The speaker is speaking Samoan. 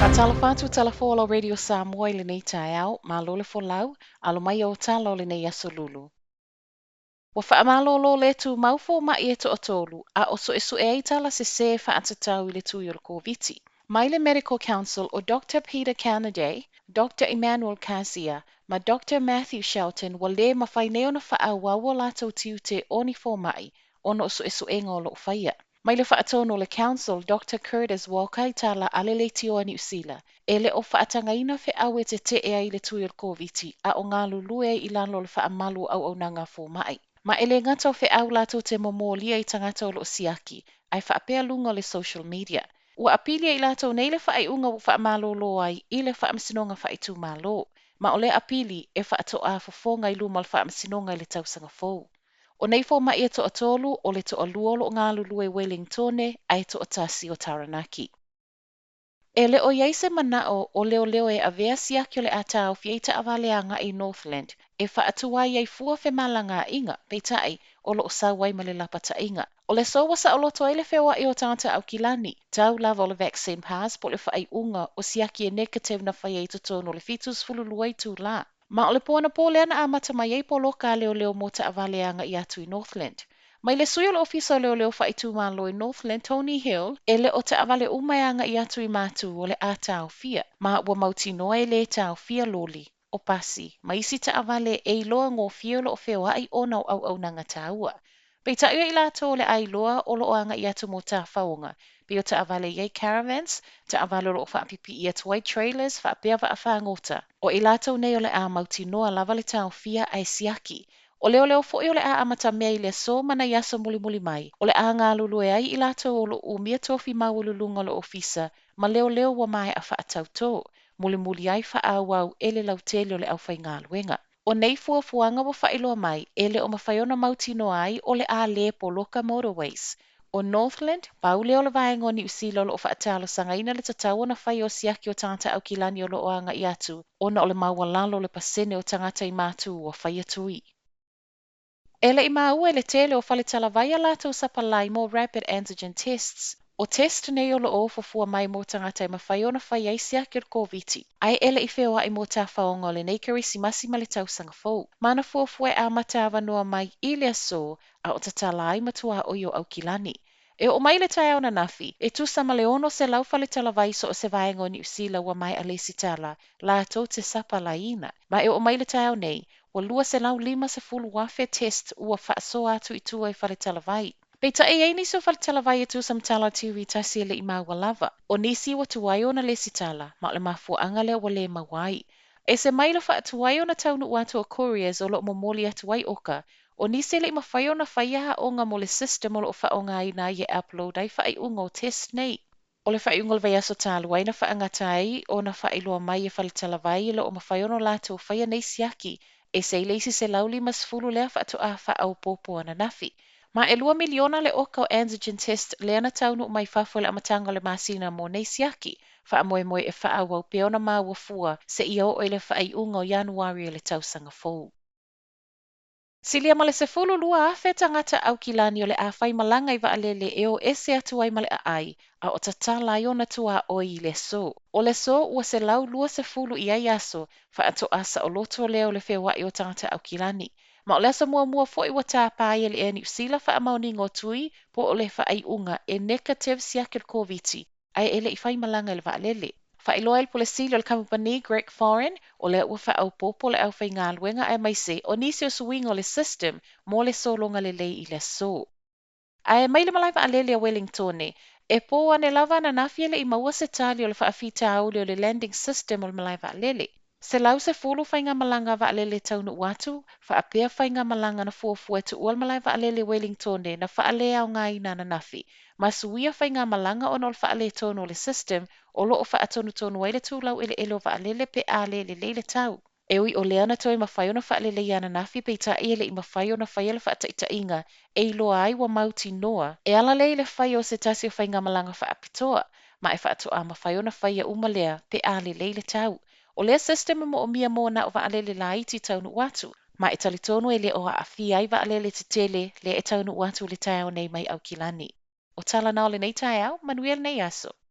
Faatalofa atu Tala Fou o Radio Samoa i lenei taeao, malo le folau, alo mai o tala o lenei aso lulu. Ua faamalōlō le tumau fomaʻi e toatolu, a o suʻesuʻe ai tala sesē faatatau i le tui o le Koviti. Mai le Medical Council o Dr. Peter Canaday, Dr. Emmanuel Kazia, ma Dr. Matthew Shelton ua lē mafai nei ona faaauau o latou tiute o ni fomaʻi ona o suʻesuʻega o loʻo faia. Mai le faatonu o le Council, Dr. Curtis Walker i tala a le leitio a Niu Sila, e le o faatagaina feʻau e teteʻe ai le tui o le Koviti a o galulue ai i lalo o le faamalu o auaunaga a fomaʻi. Ma e lē gata o feʻau latou te momolia i tagata o loo siaki, ae faapea luga o le social media. Ua apilia i latou nei le faaiuga ua faamalōlō ai i le Faamasinoga Faaitumalo, ma o lea apili e faatoʻā fofoga i luma o le Faamasinoga i le tausaga fou. O nei fomaʻi e toatolu, o le toalua o loo galulue i Welingtone ae toatasi o Taranaki. E le o i ai se manaʻo o leoleo e avea siaki o le a taofi ai taʻawale agaʻi i Northland e faatuai ai fua femalagaaiga, peitai, o loo sau ai ma le lapataiga. O le aso ua saoloto ai le feoaʻi o tagata Aukilani, tau lava o le vaccine pass po o le faaiuga o siaki e negative na faia i totonu o le 72 itulā. Ma o le po anapō lea na amata mai ai poloka a leoleo mo taʻawale agaʻi atu i Northland. Mai le sui o le Ofisa o Leoleo Faaitumalo i Northland, Tony Hill, e le o taʻawale uma e agaʻi atu i Matu o le a taofia, ma ua mautinoa e lē taofia loli, o pasi, ma isi taʻawale e iloa gofie o loo feoaʻi ona o auaunaga taua. Peitai o i latou o le a iloa o loo agaʻi atu mo tafaoga, pei o taʻawale i ai caravans, taʻawale o loo faapipii atu ai trailers faapea vaafagota. O i latou nei o le a mautinoa lava le taofia ae siaki. O leoleo foʻi o le a amatamea i le aso ma nai aso mulimuli mai, o le a galulue ai i latou o loo umia tofi maualuluga o le ofisa ma leoleo ua maeʻa faatautō, mulimuli ai faaauau e le lautele o le aufaigaluega. O nei fuafuaga ua faailoa mai, e le o mafai ona mautinoa ai o le a lē poloka motorways. O Northland, pau lea o le vaega o Niu Sila o loo faatalosagaina le tatau ona fai o siaki o tagata Aukilani o loo agaʻi atu ona o le maualalo o le pasene o tagata i Matu ua faia tui. E le i maua e le tele o fale talavai a latou sapalai mo rapid antigen tests. O test nei o loo fuafua mai mo tagata e mafai ona fai ai siaki o le Koviti, ae e le i feoaʻi mo tafaoga o lenei Kerisimasi ma le tausaga fou. Ma na fuafua e amata avanoa mai i le aso a o tatala ai ma tuaoi o Aukilani. E oo mai le taeao ananafi, e tusa ma le 600 fale talavai so o se vaega o Niu Sila ua maeʻa lesitala latou te sapalaiina. Ma e oo mai le taeao nei, ua 250,000 test ua faasoa atu i tua i fale talavai. Peitai e i ai nisi o fale talavai e tusa ma tala o le TV tasi e le i maua lava. O nisi ua tuai ona lesitala, ma o le mafuaʻaga lea ua lē maua ai. Ese mai le faatuai ona taunuu atu o couriers o loo momoli atu ai oka, O nisi e le i mafai ona faia aoga mo le system o loo faaaogaina ai e upload ai faaiuga o test nei. O le faaiuga o le vaiaso talu ai na faagata ai ona faailoa mai e fale talavai e le o mafai ona latou faia nei siaki, ese ai le isi 150 lea faatoa faaopoopo ananafi. Ma e 2 miliona le oka o antigen test lea na taunuu mai fafo i le amataga o le masina mo nei siaki, faamoemoe e faaauau pea ona maua fua seia oo i le faaiuga o Ianuari o le tausaga fou. Silia ma le 12,000 tagata Aukilani o le a faimalaga i vaalele e o ese atu ai ma le aai, a o tatala ai ona tuaoi i le aso. O le aso ua 120 i ai aso, faatoa saoloto lea o le feoaʻi o tagata Aukilani. Ma o le aso muamua foi ua tāpā ai e le Air Niu Sila faamaoniga o tui po o le faaiuga e negative siaki o le Koviti, ae e le i faimalaga i le vaalele. Faailoa ai le Pule Sili o le kamupani Greg Foran, o lea ua faaopoopo le aufaigaluega aemaise o nisi o suiga o le system mo le sologa lelei i le aso. Ae mai le malae vaalele o Wellingtone, e pō ane lava ananafi e le i maua se tali o le faafitauli o le landing system o le malae vaalele. 110 faigamalaga vaalele taunuu atu, faapea faigamalaga na fuafua e tuua le malae vaalele Wellingtone na faaleaogaina ananafi, ma suia faigamalaga ona o le faaletonu o le system o loo faatonutonu ai le tulau eleele o vaalele pe a lē lelei le tau. E ui o lea na toe mafai ona faaleleia ananafi peitai e le i mafai ona faia le faataitaiga e iloa ai ua mautinoa e ala lea i le faia o se tasi o faigamalaga faapitoa, ma e faatoa mafai ona faia uma lea pe a lelei le tau. O lea system e moomia mo na o vaalele laiti taunuu atu, ma e talitonu e le o aafia ai vaalele tetele lea e taunuu atu i le taeao nei mai Aukilani. O tala na o lenei taeao, manuia lenei aso.